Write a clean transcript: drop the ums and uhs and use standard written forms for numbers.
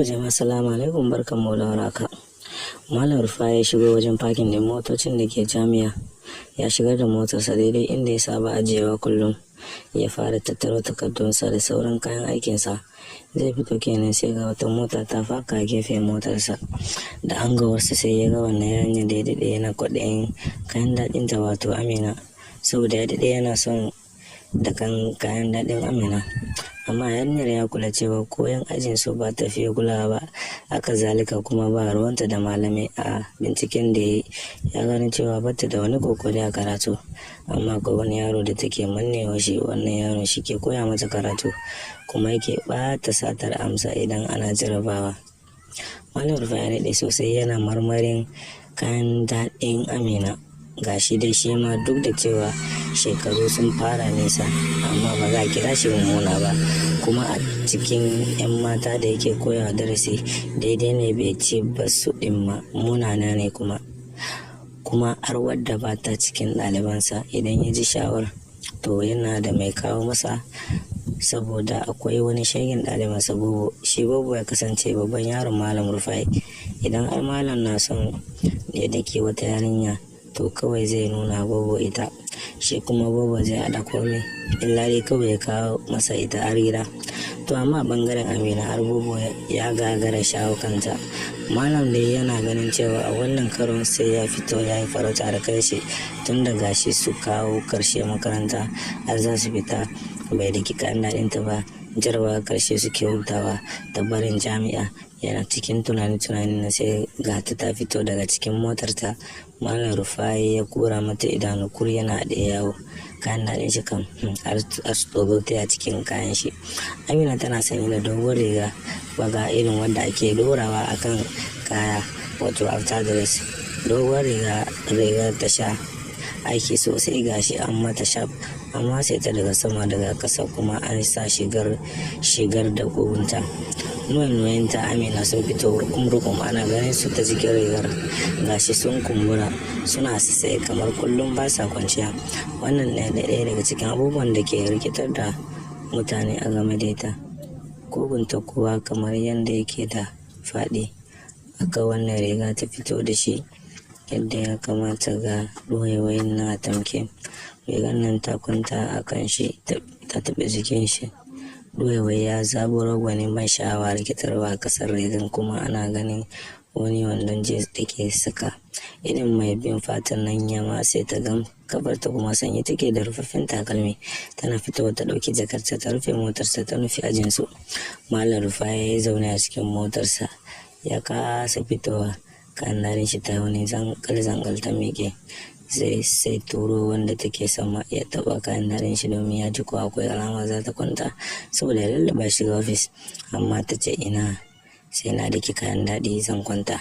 Jama'a, salamu alaikum, barkanmu da warhaka. Malam Rufai ya shigo wajen parking ɗin motocin da ke jami'a. Ya shigar da motarsa daidai inda ya saba ajiyewa kullum. Ya fara tattaro takardunsa da sauran kayan aikinsa. Zai fito kenan sai ga wata mota ta faka a gefen motarsa. Da hangowarsa sai ya ga wannan yarinyar da ya daɗe yana kwaɗayin kayan daɗinta, wato Amina. Saboda ya daɗe yana son dakan kayan daɗin Amina. Amma yarinyar ya kula cewa ko 'yan ajinsu ba ta fiye kulawa ba, haka zalika kuma ba ruwanta da malamai. A binciken da ya yi, ya gano cewa bata da wani kokari a karatu. Amma akwai wani yaro da take mannewa shi. Wannan yaron shi ke koya mata karatu kuma yake bata satar amsa idan ana jarabawa. Malam Rufai ya daɗe sosai yana marmarin kayan daɗin Amina. Ga shi dai shi ma duk da cewa shekaru sun fara nesa, amma ba za a kira shi mummuna ba. Kuma a cikin 'yan mata da yake koyawa darasi, daidai ne, bai ce ba su ɗin ma munana ne kuma. Kuma har wadda ba ta cikin ɗalibansa idan ya ji sha'awar, to yana da mai kawo masa, saboda akwai wani shegen ɗalibinsa, Bobo. Shi Bobo ya kasance babban yaron Malam Rufai. Idan har malam na son ya daki wata yarinya, to kawai zai nuna Bobo ita. Shi kuma Bobo zai haɗa komai, illa dai kawai ya kawo masa ita har gida. To amma a ɓangaren Amina, har Bobo ya gagara shawo kanta. Malam dai yana ganin cewa a wannan karon sai ya fito ya yi farauta da kanshi, tun da gashi su kawo ƙarshe makaranta har za su fita bai daki kayan daɗinta ba. Jarabawa ƙarshe suke hutawa ta barin jami'a. Yana cikin tunani-tunani na sai ga ta ta fito daga cikin motarta. Malam Rufai ya kura mata idanu kur yana haɗe yawo. Kayan daɗin shi kam har tsoro ta a cikin kayan shi. Amina tana sanye da doguwar riga baga irin wadda ake ɗorawa a kan kaya, wato after dress. Doguwar riga, rigar ta sha aiki sosai, gashi an mata shaf, amma sai ta daga sama, daga ƙasa kuma an sa shigar shigar da ƙugunta. Nonuwanta Amina sun fito rukum-rukum, ana ganin su ta cikin rigar. Gashi sun kumbura, suna sassaye kamar kullum ba sa kwanciya. Wannan ɗaya ɗaya daga cikin abubuwan da ke rikitar da mutane a game da ita. Ƙugunta kuwa kamar yadda yake da faɗi, haka wannan riga ta fito da shi yadda ya kamata, ga ɗuwaiwayin na tamke. Rigar nan ta kwanta a kan shi, ta taɓa jikin shi. Ɗuwaiwai ya zaburo gwanin ban sha'awa, rikitarwa a ƙasar rigar kuma ana ganin wani wandon jeans da ke saka. Irin mai bin fatan nan ya matse ta gam, kafarta kuma sanye take da rufaffen takalmi. Tana fitowa ta ɗauki jakarta, ta rufe motarsa, ta nufi ajinsu. Malam Rufai ya yi zaune a cikin motarsa, ya kasa fitowa. Kayan daɗin shi ta wani zangal-zangal ta miƙe. Zai sai turo wanda take sama ya taɓa kayan daɗin shi domin ya ji ko akwai alama za ta kwanta, saboda ya lallaba shiga ofis. Amma ta ce, "Ina, sai na daki kayan daɗi zan kwanta."